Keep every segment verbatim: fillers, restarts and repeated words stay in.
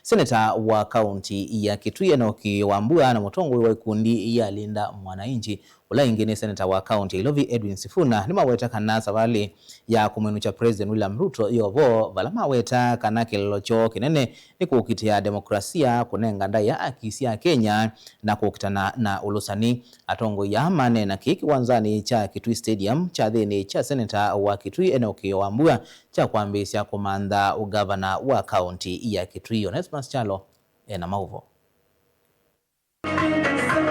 Seneta wa kaunti ya Kitui Enock Wambua na mũtongoi wa ikundi ya Linda Mwananchi, ũla ĩngĩ nĩ seneta wa kaunti ya Ilovi Edwin Sifuna, nĩmaweta kana savalĩ ya kũmwĩnũkya President William Ruto yovo, vala maweta kana kĩlelo kyoo kĩnene nĩ kũkitĩa demokrasia, kũnenga ndaĩa aki sya Kenya na kũkitana na ũlũsani. Atongoi aa maneena kĩĩ kĩwanzanĩ kya Kitui Stadium kyathĩnĩ kya seneta wa Kitui Enock Wambua kya kwambĩĩsya kũmantha ũgavana wa kaunti ya Kitui. Onesmus Kyalo ena maũvoo.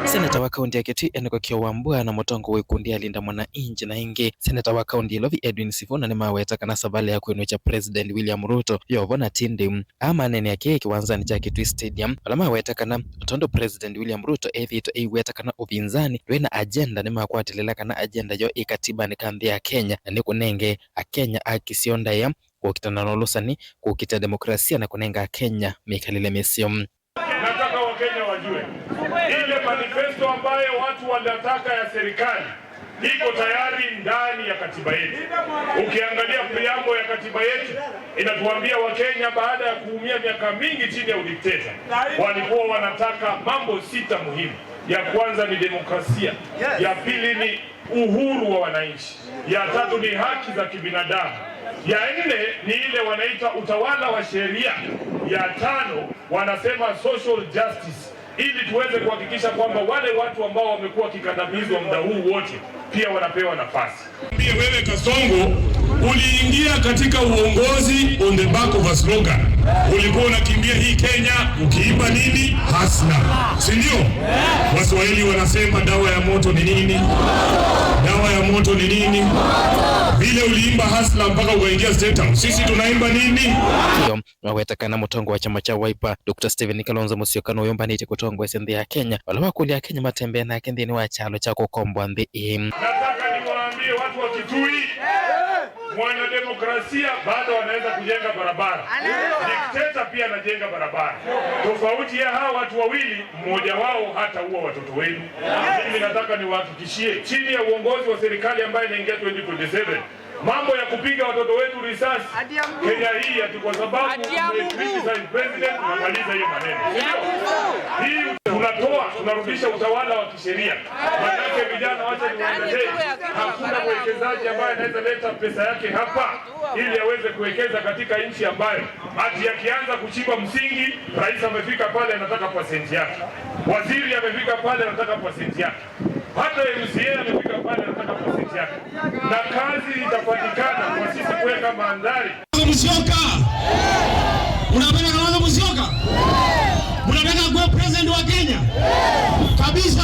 Seneta wa kaunti ya Kitui Enock Wambua na mũtongoi wa ikundi ya Linda Mwananchi na ĩngĩ seneta wa kaunti ya Ilovi Edwin Sifuna nĩmaweta kana savalĩ ya kwĩnũkya President William Ruto yovo na ti ndĩu. Aa maneenea kĩĩ kĩwanzanĩ kya Kitui Stadium, vala maweta kana tondũ President William Ruto ethĩĩtwe eiweta kana ũvinzani ndwĩ na agenda, nĩmakwatĩlĩla kana agenda yoo ĩ katibanĩ ka nthĩ ya Kenya, na nĩ kũnenge Akenya aki syoo ndaĩa, kũkitana na ũlũsani, kũkitĩa demokrasia, na kũnenga Akenya mĩkalĩle mĩseo. Nataka Wakenya wajue ile manifesto ambayo watu wanataka ya serikali iko tayari ndani ya katiba yetu. Ukiangalia preamble ya katiba yetu inatuambia Wakenya baada ya kuumia miaka mingi chini ya udikteta, walikuwa wanataka mambo sita muhimu. Ya kwanza ni demokrasia, ya pili ni uhuru wa wananchi, ya tatu ni haki za kibinadamu, ya nne ni ile wanaita utawala wa sheria, ya tano wanasema social justice, ili tuweze kuhakikisha kwamba wale watu ambao wamekuwa wakikandamizwa muda huu wote pia wanapewa nafasi. Pia wewe Kasongo uliingia katika uongozi on the back of a slogan. Ulikuwa unakimbia hii Kenya ukiimba nini? Hustler. Si ndio? Waswahili wanasema dawa ya moto ni nini? Dawa ya moto ni nini? Vile uliimba hustler mpaka ukaingia State House. Sisi tunaimba nini? Ndio, waweta kana mũtongoi wa kyama kya Wiper, Doctor Stephen Kalonzo Musyoka, nũyũmbanĩtye kũtongoesya nthĩ ya Kenya, vala wakũlya Akenya matembee nake nthĩnĩ wa kyalo kya kũkomboa nthĩ ĩĩ. Nataka niwaambie watu wa Kitui, mwanademokrasia bado anaweza kujenga barabara. Dikteta pia anajenga barabara. Tofauti ya hawa watu wawili, mmoja wao hataua watoto wenu. Mimi nataka niwahakikishie, chini ya uongozi wa serikali ambayo inaingia twenty twenty-seven, mambo ya kupiga watoto wetu risasi Kenya hii ati kwa sababu ume criticize president, unamaliza hiyo maneno. Hii tunatoa, tunarudisha utawala wa kisheria. Manake vijana, wacha niwaelezee, hakuna mwekezaji ambaye anaweza leta pesa yake hapa ili aweze kuwekeza katika nchi ambayo ati akianza kuchimba msingi, rais amefika pale anataka pasenti yake. Waziri amefika pale anataka pasenti yake. Hata M C A amefika pale anataka pasenti yake. Na kazi itapatikana kwa sisi kuweka mandhari. Musyoka. Unapenda Kalonzo Musyoka? Unataka kuwa president wa Kenya? Kabisa.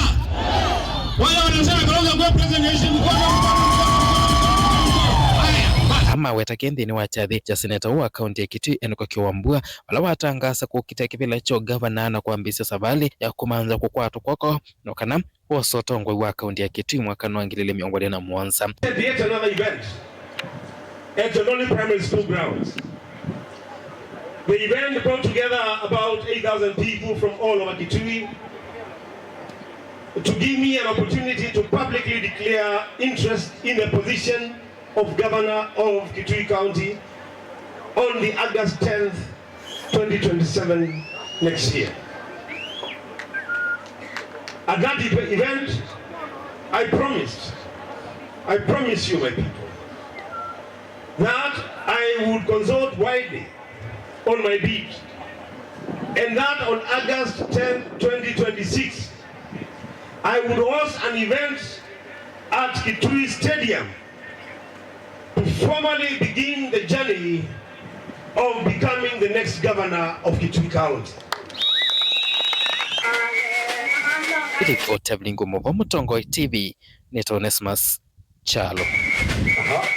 Wale wanasema Kalonzo kuwa president, nyosha mkono. Haya, basi. Amaweta kĩ nthĩnĩ wa kyathĩ kya seneta wa kaunti ya Kitui Enock Wambua, vala watangaasa kũkita kĩvĩla kya ũgavana na kwambĩĩsya savalĩ ya kũmantha kũkwatwa kwako, no kana kwosa ũtongoi wa kaunti ya Kitui mwaka wa ngili ilĩ mĩongo ĩlĩ na mũonza. Yet another event at Tononi Primary School grounds. The event brought together about eight thousand people from all over Kitui to give me an opportunity to publicly declare interest in the position of Governor of Kitui County on the August tenth, twenty twenty-seven, next year. At that ev-, event, I promised, I promise you, my people, that I would consult widely on my bid, and that on August tenth, twenty twenty-six, I would host an event at Kitui Stadium to formally begin the journey of becoming the next governor of Kitui County. Ĩlĩko Tevlingo Mũvo, Mũtongoi T V, nĩ Onesmus Kyalo. Aha.